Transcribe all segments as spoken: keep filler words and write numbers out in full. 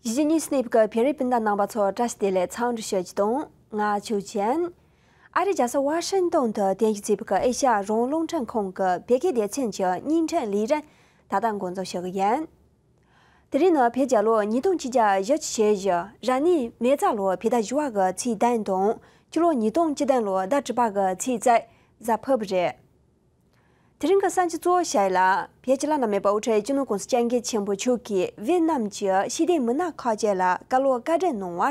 གཞིས་བྱེས་གཉིས་སུ་གནས་པའི་བོད་རིགས་སྤུན་ཟླ་རྣམ་པ་ཚོར་བཀྲ་ཤིས་བདེ་ལེགས། འཚམས་འདྲི་ཞུ་རྒྱུ་དང་། ང་ཆོས་ཅན། ཨ་རིའི་རྒྱལ་ས་ཝ་ཤིང་ཏོན་དུ་རྟེན་གཞི་བྱས་པའི་ཨེ་ཤ་ཡ་རང་དབང་རླུང་འཕྲིན་ཁང་གི་བོད་སྐད་སྡེ་ཚན་གྱི་བརྙན་འཕྲིན་ལས་རིམ་ད་ལྟ་འགོ་འཛུགས་ཞུ་གི་ཡིན། དེ་རིང་ནི་བོད་རྒྱལ་ལོ་ཉིས་སྟོང་ཆིག་བརྒྱ་བཞི་བཅུ་ཞེ་བཞི། རབ་གནས་མེ་བཙའ་ལོ་བོད་ཟླ་བཞི་པ་གི་ཚེས་བདུན་དང་། ཕྱི་ལོ་ཉིས་སྟོང་བཅུ་བདུན་ལོ་ཟླ་དྲུག་པ་གི་ཚེས་བཅུ། གཟའ་ཕུར་བུ་རེད། དེ་རིང་གི་གསར་འགྱུར་གཙོ་བོ་ཞིག་ལ། བོད་ཀྱི་བླ་ན་མེད་པའི་དབུ་ཁྲིད་སྤྱི་ནོར་༸གོང་ས་༸སྐྱབས་མགོན་ཆེན་པོ་མཆོག་གིས་ཝེད་ནམ་གྱི་ཤེས་ལྡན་མི་སྣ་ཁག་ཅིག་ལ་བཀའ་སློབ་བཀའ་དྲིན་གནང་བ།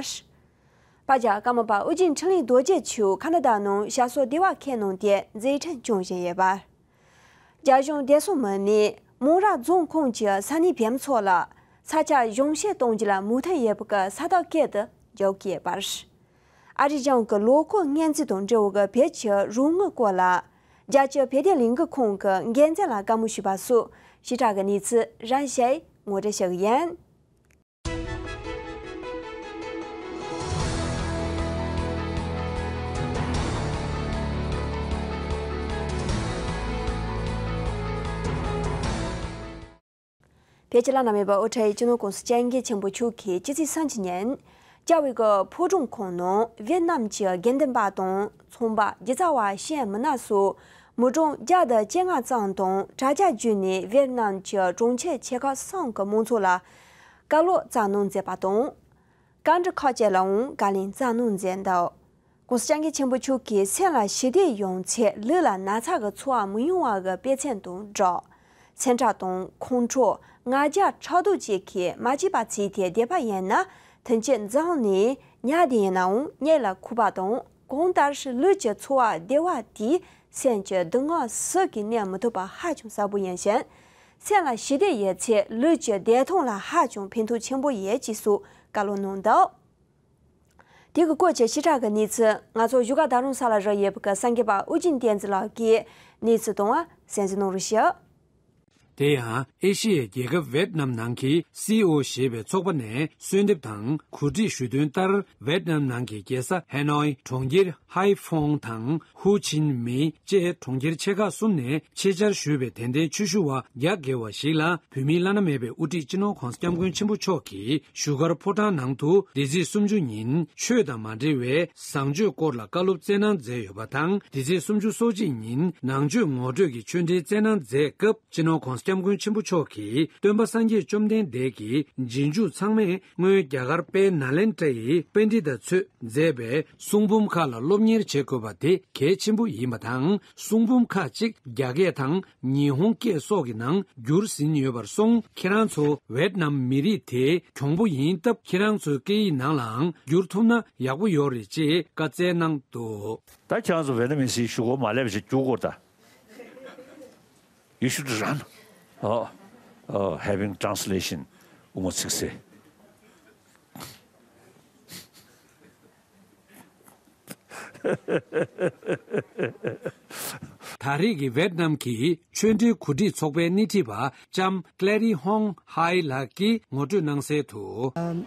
བོད་རྒྱལ་བ་ཀརྨ་པ་ཨོ་རྒྱན་འཕྲིན་ལས་རྡོ་རྗེ་མཆོག་ཁ་ན་ཌ་ནང་ཞབས་སོར་བདེ་བར་འཁོད་གནང་སྟེ་མཛད་འཕྲིན་སྐྱོང་བཞིན་ཡོད་པ། རྒྱ་གཞུང་བདེ་སྲུང་མི་སྣས་མོན་རབ་རྫོང་ཁོངས་ཀྱི་ས་གནས་བོད་མི་ཚོ་ལ་ས་ཆ་གཞུང་བཞེས་གཏོང་རྒྱུ་ལ་མོས་མཐུན་ཡོད་པའི་ས་རྟགས་བཀོད་དེ་འཇོག་གི་ཡོད་པ། ཨ་རིའི་གཞུང་གི་ལོ་འཁོར་སྔོན་རྩིས་དང་འབྲེལ་བའི་བོད་ཀྱི་རོགས་དངུལ་སྐོར་ལ། རྒྱལ་སྤྱིའི་བོད་དོན་ལས་འགུལ་ཁང་གི་འགན་འཛིན་ལ་བཀའ་མོལ་ཞུས་པ་སོགས་ཞིབ་ཕྲ་གི་གནས་ཚུལ་རིམ་བཞིན་ངོ་སྤྲོད་ཞུ་གི་ཡིན། བོད་ཀྱི་བླ་ན་མེད་པའི་དབུ་ཁྲིད་སྤྱི་ནོར་༸གོང་ས་༸སྐྱབས་མགོན་ཆེན་པོ་མཆོག་གིས་སྤྱི་ཚེས་སུམ་ཅུ་ཉིན། རྒྱལ་བའི་གི་ཕོ་བྲང་ཁང་ནང་ཝེད་ནམ་གྱི་དགེ་འདུན་པ་དང་ཚོང་པ། སྒྱུ་རྩལ་བ། ཤེས་ཡོན་མི་སྣ་སོགས་མི་གྲངས་བརྒྱ་དང་བཅོ་ལྔ་ཙམ་དང་དྲ་རྒྱ་བརྒྱུད་ནས་ཝེད་ནམ་གྱི་གྲོང་ཁྱེར་ཆེ་ཁག་གསུམ་གྱི་མང་ཚོགས་ལ་བཀའ་སློབ་སྩལ་གནང་མཛད་པ་དང་། བཀའ་འདྲི་ཁག་ཅིག་ལའང་བཀའ་ལན་སྩལ་གནང་མཛད་འདུག ༸གོང་ས་༸སྐྱབས་མགོན་ཆེན་པོ་མཆོག་གིས་སེམས་ལ་ཞི་བདེ་ཡོང་ཆེད་ལུས་ལ་ན་ཚ་གི་ཚོར་བ་མི་ཡོང་བ་གི་དཔེ་མཚོན་དང་སྦྲགས། ཚན་ཁྲ་དང་ཁོང་ཁྲོ། ང་རྒྱལ། ཕྲག་དོག་བཅས་ཀྱིས་མ་བྱས་པ་བྱས་ཏེ་བསྡད་པ་ཡིན་ན། ཐུན་གཅིག་འཛེམས་ནས་ཉལ་བསྡད་ཡིན་ནའང་གཉིད་ལ་ཁུག་པ་དང་། གང་ལྟར་ལུས་ཀྱི་ཚོར་བ་བདེ་བ་དེས་སེམས་ཀྱི་སྡུག་བསྔལ་ཟིལ་གྱིས་གནོན་མི་ཐུབ་པ་ཧ་ཅང་གསལ་པོ་ཡིན་ཞིང་། སེམས་ལ་ཞི་བདེ་ཡོད་ཚེ་ལུས་ཀྱི་བདེ་ཐང་ལ་ཧ་ཅང་ཕན་ཐོགས་ཆེན་པོ་ཡོད་ཅེས་སོགས་བཀའ་སློབ་གནང་འདུག་དེ་གི་སྐོར་གྱི་ཞིབ་ཕྲ་གི་གནས་ཚུལ་ང་ཚོ་བཞུགས་སྒར་རྡ་རམ་ས་ལར་ཡོད་པའི་གསར་འགོད་པ་ཨོ་རྒྱན་བསྟན་འཛིན་ལགས་ཀྱིས་གནས་ཚུལ་དང་གསན་གཟིགས་གནང་རོགས་ཞུ། དེ་ཡང་ཨེ་ཤི་ཡའི་རྒྱལ་ཁབ་ཝེད་ནམ་ནང་གི་སི་ཨོ་ཞེས་པའི་ཚོགས་པ་ནས་གསོལ་འདེབས་དང་གོ་སྒྲིག་ཞུས་དོན་ལྟར། ཝེད་ནམ་ནང་གི་རྒྱལ་ས་ཧེ་ནོའི་གྲོང་ཁྱེར་ཧའེ་ཕོང་དང་ཧུའུ་ཆིན་མེ་བཅས་གྲོང་ཁྱེར་ཆེ་ཁག་གསུམ་ནས་ཆེད་བཅར་ཞུས་པའི་དད་ལྡན་ཆོས་ཞུ་བ་རྒྱ་སྒེར་བ་ཞིག་ལ། བོད་མིའི་བླ་ན་མེད་པའི་དབུ་ཁྲིད་སྤྱི་ནོར་༸གོང་ས་༸སྐྱབས་མགོན་ཆེན་པོ་མཆོག་གིས་བཞུགས་སྒར་ཕོ་བྲང་ནང་དུ་འདི་ཚེས་སུམ་ཅུ་ཉིན་ཆོས་དང་མ་འབྲེལ་བའི་བཟང་སྤྱོད་སྐོར་ལ་བཀའ་སློབ་སྩལ་གནང་མཛད་ཡོད་པ་དང་། འདི་ཚེས་སུམ་ཅུ་སོ་གཅིག་ཉིན་ནང་ཆོས་ངོ་སྤྲོད་ཀྱི་ཆོས་འབྲེལ་སྩལ་གནང་མཛད་སྐབས། སྤྱི་ནོར་༸གོང་ས་༸སྐྱབས་མགོན་ཆེན་པོ་མཆོག་གིས་སྟོན་པ་སངས་རྒྱས་བཅོམ་ལྡན་འདས་ཀྱི་རྗེས་འཇུག་ཚང་མས་སྔོན་རྒྱ་གར་དཔལ་ནཱ་ལེནྡྲ་ཡི་པཎྜི་ཏ་ཚོས་མཛད་པའི་གསུང་འབུམ་ཁག་ལ་སློབ་གཉེར་བྱེད་དགོས་པ་དེ་གལ་ཆེན་པོ་ཡིན་པ་དང་། གསུང་འབུམ་ཁག་ཅིག་རྒྱ་སྐད་དང་ཉི་ཧོང་སྐད་སོགས་ཀྱི་ནང་བསྒྱུར་ཟིན་ཡོད་པར་སོང་། ཁྱེད་རང་ཚོ་ཝེད་ནམ་མི་རིགས་དེ་གྱོང་པོ་ཡིན་སྟབས། ཁྱེད་རང་ཚོའི་སྐད་ཡིག་ནང་ལའང་བསྒྱུར་ཐུབ་ན་ཡག་པོ་ཡོད་རེད་ཅེས་བཀའ་སྩལ་གནང་འདུག་ད་ཁྱེད་རང་ཚོ་ཝེད་ནམ་མི་སི་ཞུ་གོ་མ་ལེབ་ཞིག་རྒྱུག་གོ་ད། You should run. Oh, oh, having translation. ཨུ་མོ་ཚིག་སེ། ད་རེས་ཀྱི་ཝེད་ནམ་གྱི་ཆོས་འབྲེལ་གོ་སྒྲིག་ཚོགས་པའི་སྣེ་ཁྲིད་པ་ལྕམ་ཀླེ་རི་ཧོང་ཧའེ་ལགས་ཀྱིས་ངོ་སྤྲོད་གནང་གསལ་དུ། Um,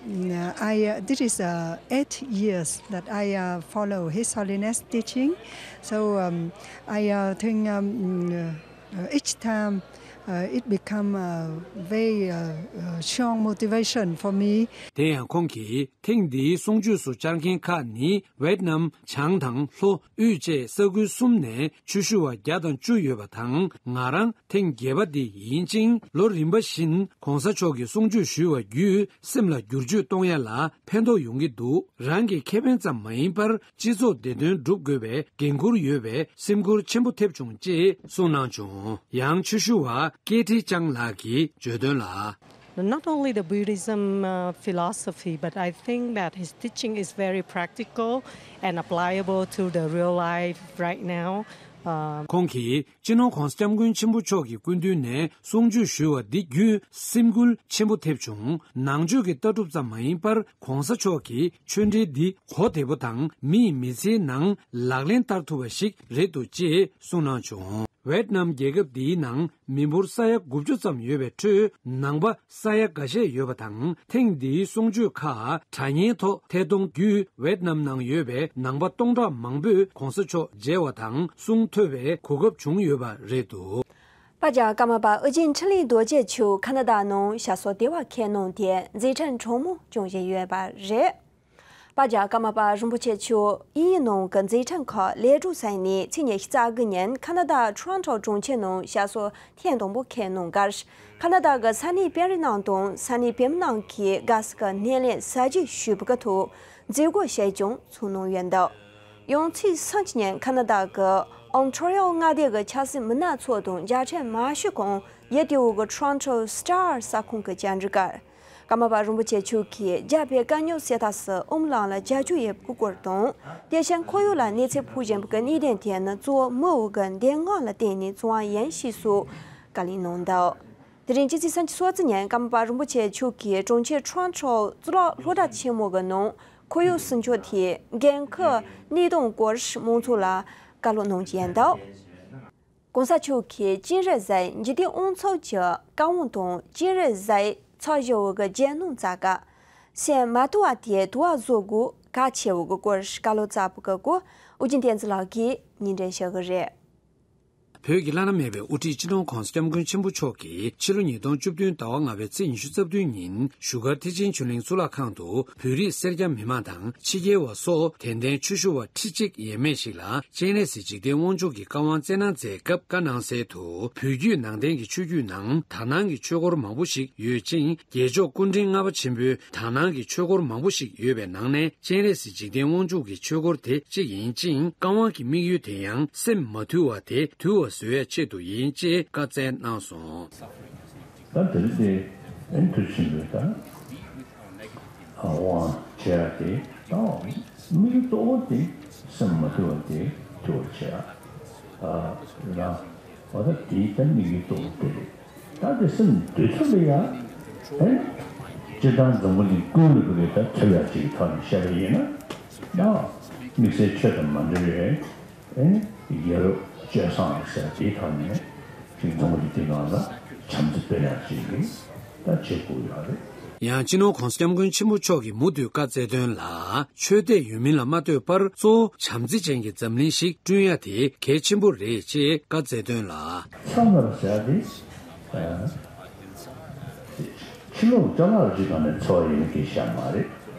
I, uh, this is, uh, eight years that I, uh, follow His Holiness teaching. So, um, I, uh, think, um, uh, each time, uh, it become, uh, very, uh, uh, strong motivation for me. དེ་ཡང་ཁོང་གིས་ཐེངས་འདིའི་གསུང་ཆོས་སུ་བཅར་མཁན་ཁག་ནི་ཝེད་ནམ་བྱང་དང་ལྷོ། དབུས་བཅས་ས་ཁུལ་གསུམ་ནས་ཆོས་ཞུ་བ་བརྒྱ་དང་བཅུ་ཡོད་པ་དང་། ང་རང་ཐེངས་བརྒྱད་པ་འདི་ཡིན་ཅིང་། ལོ་རིམ་པ་བཞིན་༸གོང་ས་མཆོག་གི་གསུང་ཆོས་ཞུ་བ་བརྒྱུད་སེམས་ལ་བསྒྱུར་བཅོས་གཏོང་ཡ་ལ་ཕན་ཐོགས་ཡོང་གི་འདུག་རང་གི་ཁེ་ཕན་ཙམ་མ་ཡིན་པར་སྤྱི་ཚོགས་བདེ་དོན་སྒྲུབ་དགོས་པའི་འགན་ཁུར་ཡོད་པས་སེམས་ཁུར་ཆེན་པོ་ཐེབས་བྱུང་ཅེས་གསུངས་གནང་བྱུང་། ཡང་ཆོས་ཞུ་བ་ཀེ་ཊི་ཅང་ལགས་ཀྱིས་བརྗོད་དོན་ལ། Not only the Buddhism, uh, philosophy, but I think that his teaching is very practical and applicable to the real life right now. Um, ཁོང་གིས་སྤྱི་ནོར་༸གོང་ས་༸སྐྱབས་མགོན་ཆེན་པོ་མཆོག་གི་སྐུ་མདུན་ནས་གསུང་ཆོས་ཞུ་བ་འདི་བརྒྱུད་སེམས་འགུལ་ཆེན་པོ་ཐེབས་བྱུང་། ནང་ཆོས་ཀྱི་ལྟ་གྲུབ་ཙམ་མ་ཡིན་པར་༸གོང་ས་མཆོག་གི་ཆོས་འབྲེལ་འདི་གོ་བདེ་པོ་དང་མིའི་མི་ཚེའི་ནང་ལག་ལེན་བསྟར་ཐུབ་པ་ཞིག་རེད་འདུག་ཅེས་གསུངས་གནང་བྱུང་། ཝེད་ནམ་རྒྱལ་ཁབ་འདིའི་ནང་མི་འབོར་ས་ཡ་དགུ་བཅུ་ཙམ་ཡོད་པའི་ཁྲོད་ནང་པ་ས་ཡ་འགའ་ཤས་ཡོད་པ་དང་། ཐེངས་འདིའི་གསུང་ཆོས་ཁག་དྲ་བརྙན་ཐོག་ཐད་གཏོང་བརྒྱུད་ཝེད་ནམ་ནང་ཡོད་པའི་ནང་པ་སྟོང་ཕྲག་མང་པོས་༸གོང་ས་མཆོག་མཇལ་བ་དང་གསུང་ཐོས་པའི་གོ་སྐབས་བྱུང་ཡོད་པ་རེད་འདུག་པ་ཇག་ཀརྨ་པ་ཨོ་རྒྱན་འཕྲིན་ལས་རྡོ་རྗེ་མཆོག་ཁ་ན་ཌ་ནང་ཞག་སོ་བདུན་བར་ཁས་བླངས་ཏེ་མཛད་འཕྲིན་གྲོགས་མོ་སྐྱོང་བཞིན་ཡོད་པ་རེད། པ་ཇག་ཀརྨ་པ་རིན་པོ་ཆེ་མཆོག་དབྱིན་ཡུལ་ནང་གི་མཛད་འཕྲིན་ཁག་ལས་གྲུབ་ཟིན་ནས་ཚེས་ཉི་ཤུ་རྩ་དགུ་ཉིན་ཁ་ན་ཌ་ཊོ་རོན་ཊོ་གྲོང་ཁྱེར་ནང་ཞག་སོ་ཐེངས་དང་པོ་ཁས་བླངས་ཁར། ཁ་ན་ཌ་གི་ས་གནས་དཔོན་རིགས་རྣམས་དང་ས་གནས་བོད་མི་རྣམས་ཀྱིས་དགའ་བསུ་གི་སྣེ་ལེན་ཟབ་རྒྱས་ཞུས་པ་གི་ཐོག་མཛད་སྒོ་ཞིག་ཀྱང་ཚོགས་གནང་ཡོད་འདུག་ཡང་ཚེས་སུམ་ཅུ་ཉིན་ཁ་ན་ཌ་གི་ཨོན་ཊ་རི་ཨོ་མངའ་སྡེ་གི་ཆབ་སྲིད་མི་སྣ་ཚོ་དང་མཇལ་འཕྲད་མ་ཞུས་གོང་ཡུལ་དེའི་གི་ཊོ་རོན་ཊོ་སི་ཊར་གསར་ཁང་གི་བཅར་འདྲི་ཁར། ཀརྨ་པ་རིན་པོ་ཆེ་མཆོག་གིས་རྒྱ་བོད་དཀའ་རྙོག་སེལ་ཐབས་སུ་ཨོམ་ལང་ལ་རྒྱབ་སྐྱོར་ཡོད་པའི་སྐོར་དང་། དེ་བཞིན་ཁོར་ཡུག་ལ་གནོད་འཚེ་ཕོག་བཞིན་པའི་གནད་དོན་དེ་ནི་གཙོ་བོ་མི་འོག་གི་འདེམས་ངོ་ལ་བརྟེན་ནས་བྱུང་བ་ཡིན་ཞེས་སོགས་བཀའ་ལན་གནང་འདུག་དེ་རིང་སྤྱི་ཚེས་སུམ་ཅུ་སོ་གཅིག་ཉིན་ཀརྨ་པ་རིན་པོ་ཆེ་མཆོག་གིས་གྲོང་ཁྱེར་ཊོ་རོན་ཊོ་གཙུག་ལག་སློབ་གྲྭ་ཆེན་མོ་གི་ནང་ཁོར་ཡུག་སྲུང་སྐྱོབ་ཐད་འགན་འཁུར་གནད་དོན་སྐོར་མང་ཚོགས་ལ་བཀའ་སློབ་གནང་གི་ཡོད་འདུག་གོང་ས་མཆོག་གིས་ཀེང་རུས་ཟེར་འཇིག་རྟེན་དབང་ཚོགས་ཀྱི་བཀའ་དབང་དང་ཀེང་རུས་ཟེར་ཚོགས་བཞི་བོ་གི་རྒྱལ་ནང་བཙག་ག་སེམས་མ་དུལ་བ་དེ་དུལ་བ་བཟོ་དགོས་གལ་ཆེ་བོ་གི་སྐོར་བཀའ་སློབ་སྩལ་བ་གི་སྐོར་ཨོ་རྒྱན་བསྟན་འཛིན་ལགས་ཀྱིས་སྙན་སྒྲོན་ཞུ་གི་རེད། བོད་ཀྱི་བླ་ན་མེད་པའི་དབུ་ཁྲིད་སྤྱི་ནོར་༧གོང་ས་༧སྐྱབས་མགོན་ཆེན་པོ་མཆོག་གིས་ཕྱི་ལོ་ཉིས་སྟོང་བཅུ་བདུན་ཟླ་བ་ལྔ་པའི་ཚེས་ཉི་ཤུ་རྩ་བདུན་ཉིན་བཞུགས་སྒར་ཐེག་ཆེན་ཆོས་གླིང་གཙུག་ལག་ཁང་དུ་བོད་རིགས་སེར་སྐྱ་མི་མང་དང་ཕྱི་རྒྱལ་བ་སོགས་དད་ལྡན་ཆོས་ཞུ་བ་ཁྲི་གཅིག་ཡས་མས་ཤིག་ལ་སྤྱན་རས་གཟིགས་འཇིག་རྟེན་དབང་ཕྱུག་གི་བཀའ་དབང་སྩལ་གནང་མཛད་སྐབས་བཀའ་གནང་གསལ་དུ། བོད་བརྒྱུད་ནང་བསྟན་གྱི་ཆོས་བརྒྱུད་ནང་དག་སྣང་གི་ཆོས་སྐོར་མང་པོ་ཞིག་ཡོད་ཅིང་། རྒྱལ་མཆོག་སྐུ་ཕྲེང་ལྔ་པ་ཆེན་པོའི་དག་སྣང་གི་ཆོས་སྐོར་མང་པོ་ཞིག་ཡོད་པའི་ནང་ནས་སྤྱན་རས་གཟིགས་འཇིག་རྟེན་དབང་ཕྱུག་གི་ཆོས་སྐོར་དེ་གཅིག་ཡིན་ཅིང་། བཀའ་དབང་གི་དམིགས་ཡུལ་དེ་ཡང་སེམས་མ་དུལ་བ་དེ་དུལ་བ་བཟོ་ཡ་ཆེད་དུ་ཡིན་ཅེས་བཀའ་སྩལ་གནང་སོང་། ད་དེ་རིང་དེ་ཨེ་མཐུ་ཆེན་པོའི་ད་དབང་བྱེད་ཡ་དེ་ད་དམིགས་ཡུལ་གཙོ་བོ་དེ་སེམས་མ་དུལ་བ་དེ་དུལ་བར་བྱེད་ཡ། ཨ་ཡིན་ན་འོ་ད་དེའི་ད་དམིགས་ཡུལ་གཙོ་བོ་དེ་རེད། ད་དེ་སེམས་འདུལ་ཐུབ་ལ་ཡ། ཨེ། སྤྱིར་བཏང་འཛམ་བུ་གླིང་ཀུན་ལ་བུ་གའི་ད་ཐུབ་ཡ་ཅིག་གི་ཐོག་ནས་བཤད་པ་ཡིན་ན། ན། དམིགས་བསལ་ཆོས་དང་མ་འབྲེལ་བའི། ཨེ། ཡ་རབས་སྤྱོད་བཟང་ཟེར་དེའི་ཐོག་ནས་ཅིག་འཛམ་བུ་གླིང་འདི་སྒང་ལ་བྱམས་བརྩེ་སྤེལ་ཡ་ཅིག་གི་ད་བྱེད་དགོས་ཡོད་རེད། ཡང་སྤྱི་ནོར་༧གོང་ས་༧སྐྱབས་མགོན་ཆེན་པོ་མཆོག་གིས་མུ་མཐུད་བཀའ་སྩལ་དོན་ལ། ཆོས་དད་ཡོད་མིན་ལ་མ་ལྟོས་པར་གཙོ་བོ་བྱམས་བརྩེ་ཅན་གྱི་འཛམ་གླིང་ཞིག་བསྐྲུན་ཡ་དེ་གལ་ཆེན་པོ་རེད་ཅེས་བཀའ་སྩལ་དོན་ལ། ཚང་མར་ཟེར་ཏེ། ཕྱི་ལོགས་ཅ་ལག་རིགས་སྒང་ནས་འཚེ་བ་ཡོད་མེད་ཀྱི་བཤད་མ་རེད།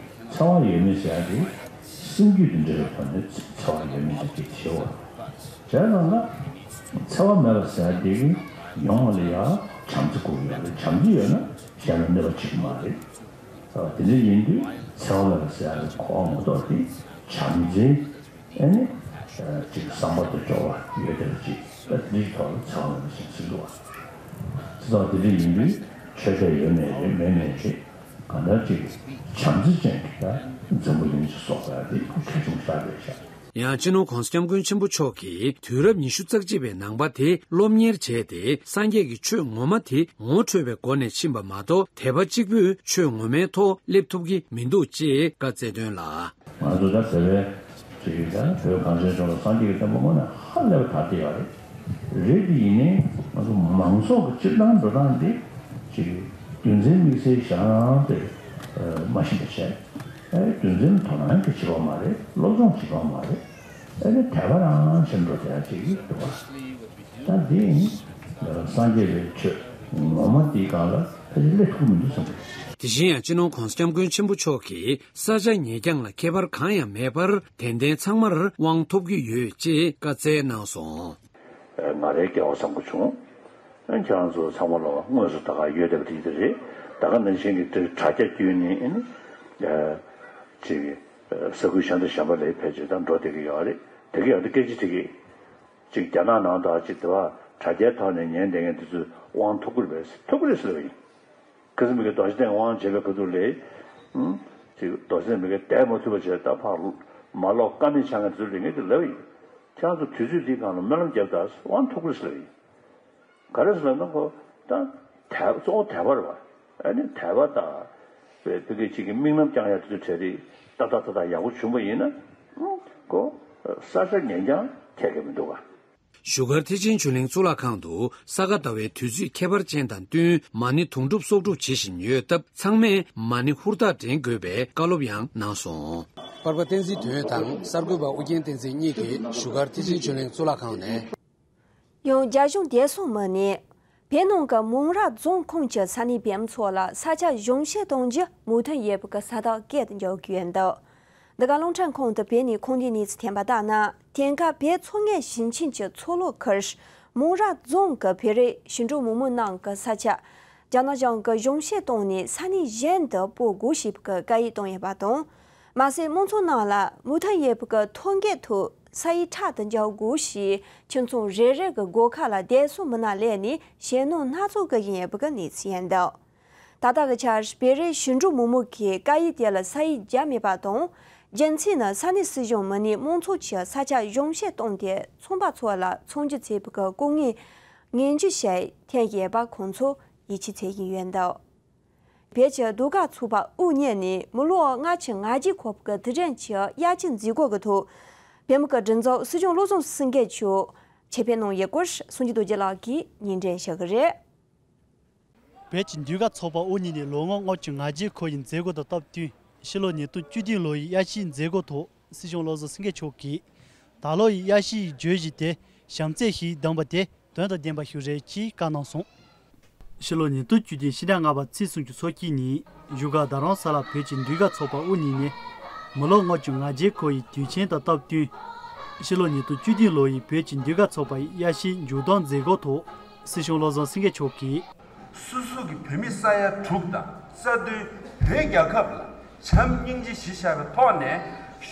འཚེ་བ་ཡོད་མེད་ཟེར་ཏེ། སེམས་རྒྱུད་དང་འབྲེལ་བའི་ཐོག་ནས་འཚེ་བ་ཡོད་མེད་ཀྱི་བྱེད་བ། བྱས་ཙང་ན། འཚེ་བ་མེད་པ་ཟེར་ཏེ་ཡོང་བ་ལ་ཡང་བྱམས་བརྩེ་དགོས་ཡོད་རེད། བྱམས་བརྩེ་ཡོད་ན་གཞན་ལ་གནོད་པ་བྱེད་ཀྱི་མ་རེད། དེ་འདྲ་ཡིན་དུས་འཚེ་བ་མེད་པ་ཟེར་ཡ་གོ་བ་མ་གཏོགས་དེ་བྱམས་བརྩེ་ཨ་ནི་ཅིག་བསམ་པ་དང་སྦྱོར་བ་ཡོད་དེ་ལ་ཅིག་ད་དེ་འདྲའི་ཐོག་ལ་འཚེ་བ་མེད་པ་ཞིག་ཟེར་འདུག་བ། དེ་ཙང་དེ་འདྲ་ཡིན་དུས་ཆོས་དད་ཡོད་ནའི་རེད་མེད་ནའི་རེད། གང་ལྟར་ཅིག་བྱམས་བརྩེ་ཅན་གྱི་ད་འཛམ་བུ་གླིང་ཅིག་བཟོ་དགོས་ཡ་དེ་གལ་ཆེན་པོ་ཞེ་དྲག་རེད་ཤག་ཡང་སྤྱི་ནོར་༧གོང་ས་༧སྐྱབས་མགོན་ཆེན་པོ་མཆོག་གིས་དུས་རབས་ཉི་ཤུ་རྩ་གཅིག་པའི་ནང་པ་དེ་སློབ་གཉེར་བྱས་ཏེ་སངས་རྒྱས་ཀྱི་ཆོས་ངོ་མ་དེ་ངོ་འཕྲོད་པའི་སྒོ་ནས་ཕྱིན་པ་མ་གཏོགས་དད་པ་གཅིག་པུས་ཆོས་ངོ་མའི་ཐོག་སླེབས་ཐུབ་ཀྱི་མི་འདུག་ཅེས་བཀའ་སྩལ་དོན་ལ། ང་ཚོ་ད་དེ་བས་ཅིག་ད་བོད་གངས་ཅན་ལྗོངས་ལ་སངས་རྒྱས་ཀྱི་བསྟན་པ་དངོས་གནས་ཧ་ལས་པ་དར་བསྡད་ཡོད་རེད། རེད་དེ་ཡིན་ནའི་ང་ཚོ་མང་ཚོགས་ཀྱི་སྤྱིར་བཏང་འགྲོ་སྟངས་འདི་ཅིག་རྒྱུ་མཚན་དམིགས་བསལ་བཞག་དེ་མ་ཤེས་པ་བྱས། ཨེ་རྒྱུ་མཚན་དོ་སྣང་གི་བྱེད་པ་མ་རེད། སློབ་སྦྱོང་བྱེད་པ་མ་རེད། ཨེ་ནི་དད་པ་རང་བྱེད་འགྲོ་དེ་ཅིག་འདུག་བ། ད་འདི་ནི་སངས་རྒྱས་པའི་ཆོས་ངོ་མ་འདིའི་སྒང་ལ་ཕལ་ཆེར་སླེབས་ཐུབ་མི་འདུག་བསམ་གི། དེ་བཞིན་ཡང་སྤྱི་ནོར་༧གོང་ས་༧སྐྱབས་མགོན་ཆེན་པོ་མཆོག་གིས་ས་ཆ་ཉེ་རྐྱང་ལ་ཁྱད་པར་གང་ཡང་མེད་པར་དད་ལྡན་ཚང་མར་དབང་ཐོབ་ཀྱི་ཡོད་ཅེས་བཀའ་སྩལ་གནང་སོང་། ང་རའི་སྐལ་བ་བཟང་པོ་བྱུང་། ཁྱེད་རང་ཚོ་ཚང་མ་ལ་དངོས་སུ་ད་ག་ཡོད་བསྡད་པ་དེ་འདྲ་རེད། ད་ག་ནང་བཞིན་གྱི་དེ་དྲ་རྒྱ་བརྒྱུད་ནས་ཨེ་ནི་ཅིག་ས་ཁུལ་གཞན་དང་གཞན་པ་ལ་ཕལ་ཆེར་ད་འགྲོ་བསྡད་ཀྱི་ཡོད་རེད། དེ་ག་ཡང་དེ་སྐད་ཆ་དྲིས་ཀྱི། ཅིག་རྒྱ་ནག་ནང་དང་ཅིག་དེ་བ་དྲ་རྒྱའི་ཐོག་ནས་ཉན་བསྡད་མཁན་དེ་ཚོས་དབང་ཐོབ་ཀྱི་རེད་པས། ཐོབ་ཀྱི་རེད་ཟེར་བ་ཡིན། ཁ་སང་མི་གི་རྡོ་རྗེ་གདན་དབང་བྱས་པའི་ཁ་ཐུག་ལས། ཨང་། ཅིག་རྡོ་རྗེ་གདན་མི་གི་བསྡད་མ་ཐུབ་པ་བྱས་ད་ཕར་མ་ལོག་ཀ་མེད་ཆགས་མཁན་དེ་ཚོ་ལས་ངས་དེ་ལབ་པ་ཡིན། ཁྱེད་རང་ཚོ་དུས་ཚོད་འདིའི་སྒང་ལ་སྨོན་ལམ་རྒྱབ་དང་དབང་ཐོབ་ཀྱི་རེད་ཟེར་བ་ཡིན། ག་རེ་ཟེར་ན་ཁོ་ད་དད་གཙོ་བོ་དད་པ་རེད་བ། ཨ་ནི་དད་པ་དང་བའི་ཕ་གི་གཅིག་གི་དམིགས་རྣམ་བསྐྱང་ཡ་དེ་ཚོ་གྲ་སྒྲིག་ཏག་ཏག་ཏག་ཏག་ཡག་པོ་བྱུང་པ་ཡིན་ན། ཁོ་ས་ཆ་ཉན་རྐྱང་ཁྱད་ཀྱི་མི་འདུག་ག་བཞུགས་སྒར་ཐེག་ཆེན་ཆོས་གླིང་གཙུག་ལག་ཁང་དུ་ས་ག་ཟླ་བའི་དུས་ཚིགས་ཁྱད་པར་ཅན་དང་བསྟུན་མ་ཎི་དུང་སྒྲུབ་གསོག་སྒྲུབ་བྱེད་བཞིན་ཡོད་སྟབས་ཚང་མས་མ་ཎི་ཧུར་ཐག་འདྲེན་དགོས་པའི་བཀའ་སློབ་ཡང་གནང་སོང་། པར་པ་བསྟན་འཛིན་དོན་དང་གསར་འགོད་པ་ཨུ་རྒྱན་བསྟན་འཛིན་གཉིས་ཀྱིས་བཞུགས་སྒར་ཐེག་ཆེན་ཆོས་གླིང་གཙུག་ལག་ཁང་ནས། ཡང་རྒྱ་གཞུང་བདེ་སྲུང་མི་སྣས་ བོད་ནང་གི་མོང་ར་རྫོང་ཁོངས་ཀྱི་ས་གནས་བེམ་ཚོ་ལ་ས་ཆ་གཞུང་བཞེས་གཏོང་རྒྱུ་མོས་མཐུན་ཡོད་པའི་ས་རྟགས་བཀོད་དེ་འཇོག་གི་ཡོད་འདུག་འདི་ག་རླུང་འཕྲིན་ཁང་དུ་བོད་ནས་ཁོང་དེའི་གནས་ཚུལ་ཐོན་པ་ལྟར་ན། དེང་སྐབས་བོད་མཚོ་སྔོན་ཞིང་ཆེན་གྱི་མཚོ་ལྷོ་ཁུལ་མོང་ར་རྫོང་གི་བོད་རིགས་ཞིང་འབྲོག་མི་མང་ནང་གི་ས་ཆ་རྒྱ་ནག་གཞུང་གིས་གཞུང་བཞེས་བཏང་ནས་ས་གནས་གཞན་དུ་སྤོ་དགོས་ཞེས་པའི་བཀའ་ཡིག་བཏང་ཡོད་པ་དང་། མ་ཟད་མང་ཚོགས་ནང་ལ་མུ་མཐུད་ཡོད་པའི་ཐོ་འགོད་ཐོག་ས་ཡིག་ཕྲག་ཏུ་འཇོག་དགོས་ཞེས་ཁྱིམ་ཚང་རེ་རེ་གི་སྒོ་ཁ་ལ་བདེ་སྲུང་མི་སྣ་སླེབས་ནས་ཞེད་སྣང་སྣ་ཚོགས་ཀྱི་ཡིན་ཡོད་པའི་གནས་ཚུལ་ཡིན་འདུག་ད་ལྟ་གི་ཆར་བོད་རིགས་ཞིང་འབྲོག་མི་མང་གིས་བཀའ་ཡིག་དེ་ལ་ས་ཡིག་བརྒྱབ་མེད་པ་དང་། རྒྱུ་མཚན་ནི་ས་གནས་སྲིད་གཞུང་མི་སྣས་མང་ཚོགས་ཀྱི་ས་ཆ་གཞུང་བཞེས་བཏང་སྟེ་ཚོང་པ་ཚོ་ལ་ཚོང་རྒྱུ་བཙལ་བའི་སྐུ་ངལ་ངན་ཇུས་ཤིག་ཐོན་ཡོད་པ་ཁོང་ཚོས་ཡིད་ཆེས་བྱེད་ཀྱི་ཡོད་འདུག་བོད་ཀྱི་ཟློས་གར་ཚོགས་པ་དབུ་བརྙེས་ནས་མི་ལོ་ལྔ་བཅུ་ང་བརྒྱད་འཁོར་བའི་དུས་དྲན་གྱི་དབྱར་སྐྱིད་མཛད་སྒོ་གི་ཐོག་བོད་མི་གི་སྒྲིག་འཛུགས་སྲིད་སྐྱོང་བློ་བཟང་སེང་གེ་མཆོག་ཆེད་ཕེབས་གནང་ཡོད་སྐོར་སངས་རྒྱས་རྡོ་རྗེ་ལགས་ཀྱིས་སྙན་སྒྲོན་ཞུ་གི་རེད། བོད་ཀྱི་ཟློས་གར་ཚོགས་པ་དབུ་བརྙེས་ནས་ལོ་ངོ་ལྔ་བཅུ་ང་བརྒྱད་འཁོར་བའི་མཛད་སྒོ་དང་སྟབས་བསྟུན་ཕྱི་ལོ་ཉིས་སྟོང་བཅུ་བདུན་ལོ་ཡི་དབྱར་སྐྱིད་མཛད་སྒོའི་ཐོག་སྲིད་སྐྱོང་བློ་བཟང་སེང་གེ་མཆོག་གིས་ད་ལོ་ཡི་དབྱར་སྐྱིད་ཀྱི་བརྗོད་གཞི་དེ་བྱམས་བརྩེ་ཞེས་བདམས་པ་དེ་དོན་དང་ལྡན་པ་ཞིག་རེད་ཅེས་བཀའ་གནང་སོང་། ཕྱི་ལོ་ཉིས་སྟོང་བཅུ་བདུན་ཕྱི་ཟླ་ལྔ་པ་ཚེས་གསུམ་གྱི་ཚོགས་དུས་ཉིན་བཞུགས་སྒར་རྡ་རམ་ས་ལ་བོད་ཀྱི་ཟློས་གར་ཚོགས་པ་དབུ་བརྙེས་ནས་མི་ལོ་ལྔ་བཅུ་ང་བརྒྱད་འཁོར་བའི་དུས་ཆེན་དང་སྟབས་བསྟུན་ཕྱི་ལོ་ཉིས་སྟོང་བཅུ་བདུན་ལོ་ཡི་བོད་ཀྱི་ཟློས་གར་ཚོགས་པའི་དབྱར་སྐྱིད་མཇུག་བསྡོམས་མཛད་སྒོའི་ཐོག་སྲིད་སྐྱོང་བློ་བཟང་སེང་གེ་མཆོག་གིས། སོ་སོ་གི་བོད་མི་ས་ཡ་དྲུག་དང་རྩ་མདུན་བོད་རྒྱལ་ཁབ་ལ་བྱམས་སྙིང་རྗེ་གཞི་བཞག་པའི་ཐོག་ནས་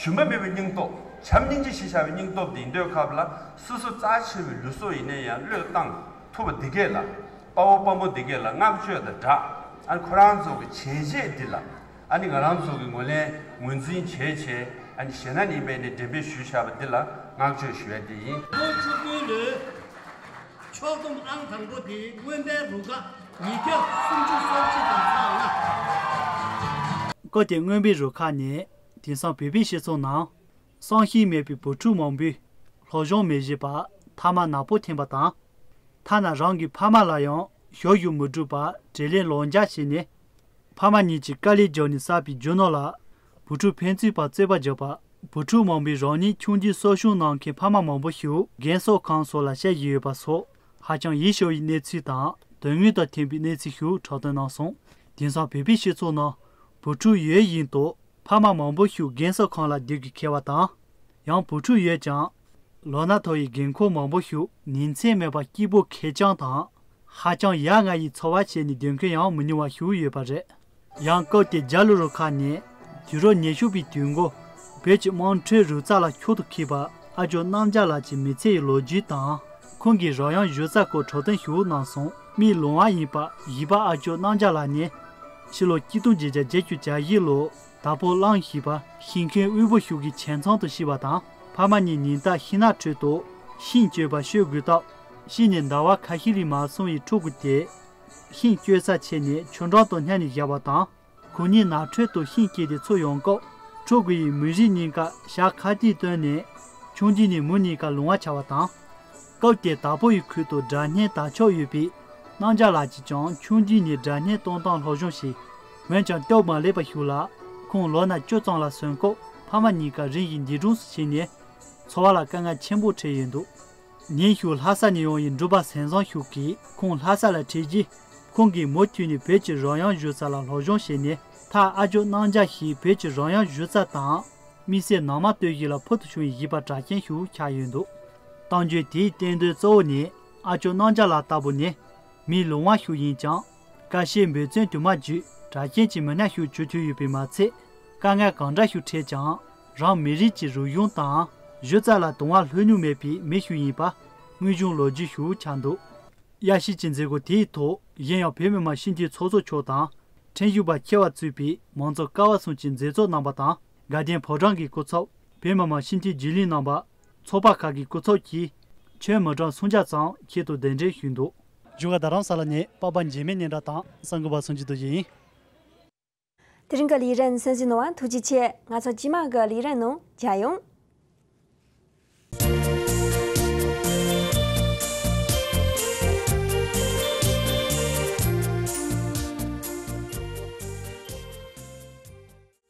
ཞུམ་པ་མེད་པའི་སྙིང་སྟོབས། བྱམས་སྙིང་རྗེ་གཞི་བཞག་པའི་སྙིང་སྟོབས་འདི་ཡིན་དུས་སྐབས་ལ་སོ་སོ་རྩ་ཆེ་བའི་ལུས་སྲོག་ཡིན་ན་ཡང་བློས་བཏང་ཐུབ་པ་འདི་གས་ལ་དཔའ་བོ་དཔའ་མོ་འདི་གས་ལ་བསྔགས་བརྗོད་དང་སྦྲགས། ཨ་ནི་ཁོ་རང་ཚོ་གི་བྱས་རྗེས་འདི་ལ་ཨ་ནི་ང་རང་ཚོ་གི་ངོས་ལེན་ངོས་འཛིན་བྱས་བྱས། ཨ་ནི་ཞེད་སྣང་ཡིན་པས་ནི་འགྲེམས་སྤེལ་ཞུས་བཞག་པ་འདི་ལ་བསྔགས་བརྗོད་ཞུ་ཡ་འདི་ཡིན། ལོ་བཅུ་དགུའི་ལོའི་ཕྱོགས་བསྡོམས་ཨང་དང་པོ་དེ་མངོན་པའི་རུ་ཁག་ཉིས་བརྒྱ་སུམ་ཅུ་སོ་གཅིག་དང་ཚག་ལྔ། སྐབས་དེར་མངོན་པའི་རུ་ཁག་ནས་དེང་སང་བོད་པའི་སྤྱི་ཚོགས་ནང་བསམ་ཤེས་མེད་པའི་བུ་ཕྲུག་མང་པོས་སློབ་སྦྱོང་མི་བྱེད་པར་ཐ་མག་ནག་པོ་འཐེན་པ་དང་། ཐ་ན་རང་གི་ཕ་མ་ལ་ཡང་ཞབས་ཞུ་མི་སྒྲུབ་པར་དྲིན་ལན་ལོག་འཇལ་བྱས་ནས། ཕ་མ་གཉིས་ཀྱིས་དཀའ་ལས་བརྒྱབ་ནས་བསགས་པའི་རྒྱུ་ནོར་ལ་བུ་ཕྲུག་ཕན་ཚུན་བར་རྩོད་པ་བརྒྱབ་པ། བུ་ཕྲུག་མང་པོས་རང་ཉིད་ཆུང་དུས་གསོ་སྐྱོང་གནང་མཁན་ཕ་མ་མང་པོ་ཞིག་རྒན་གསོ་ཁང་སོགས་ལ་བསྐྱལ་བཞིན་ཡོད་པ་སོགས་ཧ་ཅང་ཡིད་སྐྱོ་བའི་གནས་ཚུལ་དང་དོན་དངོས་དང་མཐུན་པའི་གནས་ཚུལ་ཞིག་འཁྲབ་སྟོན་གནང་སོང་། དེང་སང་བོད་པའི་སྤྱི་ཚོགས་ནང་བུ་ཕྲུག་ཡོད་བཞིན་དུ་ཕ་མ་མང་པོ་ཞིག་རྒན་གསོ་ཁང་ལ་སྡོད་དགོས་ཁེལ་བ་དང་། ཡང་བུ་ཕྲུག་ཡོད་ཀྱང་ལོ་ན་མཐོ་བའི་རྒན་འཁོགས་མང་པོ་ཞིག་ཉིན་མཚན་མེད་པར་སྐྱིད་པོ་ཁེར་རྐྱང་དང་། ཧ་ཅང་ཡ་ང་བའི་འཚོ་བ་བྱས་ནས་སྡོད་མཁན་ཡང་མི་ཉུང་བ་ཞིག་ཡོད་པ་རེད། ཡང་སྐབས་དེར་རྒྱ་ལོ་རུ་ཁག་ནས་དུས་རབས་ཉི་ཤུ་པའི་དུས་འགོ་བོད་ཀྱི་དམངས་ཁྲོད་རོལ་རྩེད་ལ་ཁྱུར་དུ་འཁྱེར་པ་ཨ་ཅོ་རྣམ་རྒྱལ་ལགས་ཀྱི་མི་ཚེ་ཡི་ལོ་རྒྱུས་དང་། ཁོང་གི་རོལ་དབྱངས་གཞས་རྩལ་སྐོར་འཁྲབ་སྟོན་ཞིག་གནང་སོང་། མིའི་ལུང་བ་ཡིན་པ་བཞི་པ་ཨ་ཅོ་རྣམ་རྒྱལ་ལགས་ནི་ཕྱི་ལོ་ཆིག་སྟོང་བརྒྱད་བརྒྱ་བརྒྱད་ཅུ་གྱ་བཞི་ལོར་དྭགས་པོ་གླང་ཞེས་པ་ཤིང་མཁན་དབུལ་པོ་ཞིག་གི་ཁྱིམ་ཚང་དུ་སྐྱེས་པ་དང་། ཕ་མ་གཉིས་ཉིན་ལྟར་ཤིང་ནགས་ཁྲོད་དུ་ཤིང་གཅོད་པར་བསྐྱོད་དགོས་སྟབས། ཤིང་ནི་ཟླ་བ་ཁ་ཤས་ལས་མ་སོང་བའི་ཕྲུ་གུ་དེ་ཤིང་གཅོད་ས་ཆེད་ནས་ཆུ་འགྲམ་དུ་བསྣན་ནས་བཞག་པ་དང་། ཁོ་གཉིས་ནགས་ཁྲོད་དུ་ཤིང་བསྐྱེད་དེ་ཚུར་ཡོང་སྐབས། ཕྲུ་གུ་ཡིས་མིག་རིལ་གཉིས་ཀ་ཞྭ་ཁ་ཐིག་བཏོན་ནས་ཆུང་དུས་ནས་མིག་གཉིས་ཀ་ལོང་བ་ཆགས་པ་དང་། སྐབས་དེར་དྭགས་པོ་ཡི་ཁུལ་དུ་སྒྲ་སྙན་དར་ཁྱབ་ཡོད་པས། རྣམ་རྒྱལ་ལགས་ཀྱིས་ཀྱང་ཆུང་དུས་ནས་སྒྲ་སྙན་གཏོང་སྟངས་སློབ་སྦྱོང་བྱས། འོན་ཀྱང་སྟབས་མ་ལེགས་པ་ཞིག་ལ་ཁོང་ལོ་ན་བཅུ་ཙམ་ལ་སོན་སྐབས་ཕ་མ་གཉིས་ཀ་རིམ་བཞིན་འདས་གྲོངས་སུ་ཕྱིན་ནས་འཚོ་བ་ལ་དཀའ་ངལ་ཆེན་པོ་འཕྲད་ཡོད་འདུག་ཉིན་ཞིག་ལྷ་ས་ནས་ཡོང་བའི་འབྲུག་པ་སེང་བཟང་ཞིག་གིས་ཁོང་ལྷ་ས་ལ་ཁྲིད་རྗེས། ཁོང་གིས་མུ་མཐུད་ནས་བོད་ཀྱི་རོལ་དབྱངས་གཞས་རྩལ་ལ་སློབ་སྦྱོང་བྱས་ནས་མཐར་ཨ་ཅོ་རྣམ་རྒྱལ་ཞེས་བོད་ཀྱི་རོལ་དབྱངས་གཞས་རྩལ་དང་། དམིགས་བསལ་ནང་མ་སྟོད་གཞས་ལ་ཕུལ་དུ་བྱུང་བའི་གཞས་པ་གྲགས་ཅན་ཞིག་ཆགས་ཡོད་འདུག་གཏམ་རྒྱུད་དེའི་བསྟན་དོན་གཙོ་བོ་ནི་ཨ་ཅོ་རྣམ་རྒྱལ་ལགས་ལྟ་བུ་ནི་མིའི་ལུང་བ་ཞིག་ཡིན་ཀྱང་། དཀའ་སྤྱད་འབད་བརྩོན་དུ་མ་བརྒྱུད་གྲགས་ཅན་གྱི་མི་སྣ་ཞིག་གྱུར་ཐུབ་ཡོད་པས་མ་ཚད། དཀའ་ངལ་གང་འདྲ་ཞིག་འཕྲད་ཀྱང་རང་མི་རིགས་ཀྱི་རིག་གཞུང་དང་གཞས་རྩལ་ལ་དུང་བ་ལྷོད་མྱོང་མེད་པའི་མི་ཞིག་ཡིན་པ་དངོས་བྱུང་ལོ་རྒྱུས་ཤིག་ཆགས་འདུག་དབྱར་སྐྱིད་ཀྱི་མཛད་སྒོ་དེའི་ཐོག་གཞན་ཡང་བོད་མི་མང་སྤྱི་འཐུས་ཚོགས་གཙོ་མཆོག་དང་ཁྲིམས་ཞིབ་པ་ཆེ་བ་གཙོས་པའི་མང་གཙོ་ཀ་བ་གསུམ་གྱི་མཛད་གཙོ་རྣམ་པ་དང་། དགའ་ལྡན་ཕོ་བྲང་གི་སྐུ་ཚབ། བོད་མི་མང་སྤྱི་འཐུས་རྒྱུན་ལས་རྣམ་པ། ཚོགས་པ་ཁག་གི་སྐུ་ཚབ་བཅས་ཁྱོན་མི་གྲངས་སུམ་བརྒྱ་ཙམ་ཁྱད་དུ་གདན་འདྲེན་ཞུས་འདུག་བཞུགས་སྒར་རྡ་རམ་ས་ལ་ནས་པ་ཕ་འཇིགས་མེད་སྙན་གྲགས་དང་གསར་འགོད་པ་སངས་རྒྱས་རྡོ་རྗེ་ཡིན། དེ་རིང་གི་ལས་རིམ་གསན་གཟིགས་གནང་བར་ཐུགས་རྗེ་ཆེ། ང་ཚོ་རྗེས་མ་གི་ལས་རིམ་ནང་མཇལ་ཡོང་།